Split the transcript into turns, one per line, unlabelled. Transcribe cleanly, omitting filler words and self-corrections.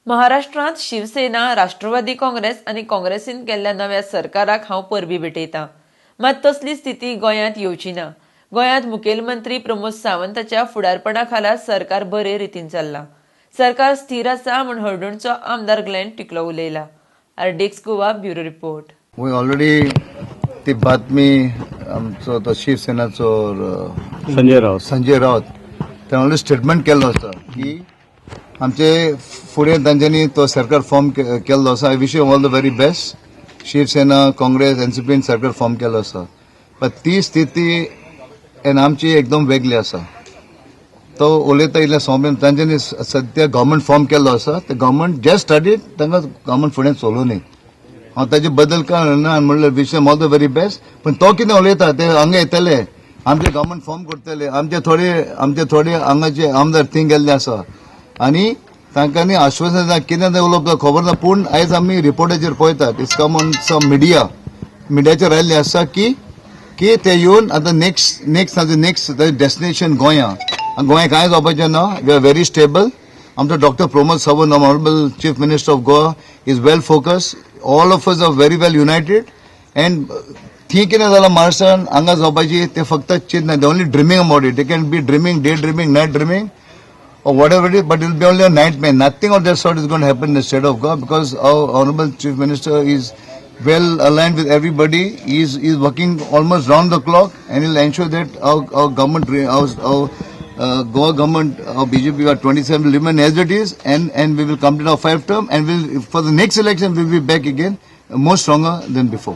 महाराष्ट्रांत शिवसेना, राष्ट्रवादी काँग्रेस आनी काँग्रेसीन केल्ल्या नव्या सरकाराक हांव परबीं भेटयतां. मात तसली स्थिती गोंयांत येवची ना. गोंयांत मुखेलमंत्री प्रमोद सावंताच्या फुडारपणा खाला सरकार बरे रितीन चल्लां. सरकार स्थीर आसा म्हूण हळदोणचो आमदार ग्लॅन टिकलो उलयला. RDX Goa, bureau report.
We already ती बातमी आमचो तो शिवसेनाचो
संजय राऊत.
संजय राऊत, ते ऑलरेडी स्टेटमेंट केल्लो आसा की आमचे फुडें तांच्यांनी तो सरकार फॉर्म केल्लो आसा. I wish you all the very best. Shiv Sena, Congress, एनसीपीन सरकार फॉर्म केल्लो आसा, पण ती स्थिती आनी आमची एकदम वेगळी आसा. तो उलयता इतलें सौम्य. तांच्यांनी सद्या गव्हर्मेंट फॉर्म केल्लो आसा. ते गव्हर्मेंट जस्ट स्टार्टेड, तांकां गव्हर्मेंट फुडें चलोवनी. हांव ताजे बदल काय ना म्हणल्यार wish all the very best, पण तो कितें उलयता, ते हांगा येतले, आमचे गव्हर्मेंट फॉर्म करतले. आमचे थोडे हांगाचे आमदार थंय गेल्ले आसा आनी तांकां आश्वासन दिलां. कितें तें उलोवप खबर ना, पूण आयज आमी रिपोर्टाचेर पळयतात, it's come on some media, मिडियाचेर आयिल्लें आसा की ते येवन आतां नेक्स्ट तांचें नेक्स्ट डेस्टिनेशन गोंया. आनी गोंया कांय जावपाचें ना. We are very stable. आमचो doctor Pramod Sawant, Honourable Chief Minister of Goa, is well focus. All of us are very well united and थी कितें जालां महाराष्ट्रान, हांगा जावपाची ते फक्त चिंतना. They only dreaming about it. They can be dreaming, day dreaming, night dreaming or whatever it is, but it will be only a nightmare. Nothing of that sort is going to happen in the state of Goa because our Honorable Chief Minister is well aligned with everybody. He is working almost round the clock and he'll ensure that our government, our Goa government, our BJP, our 27 will remain as it is and we will complete our five term and for the next election, we'll be back again more stronger than before.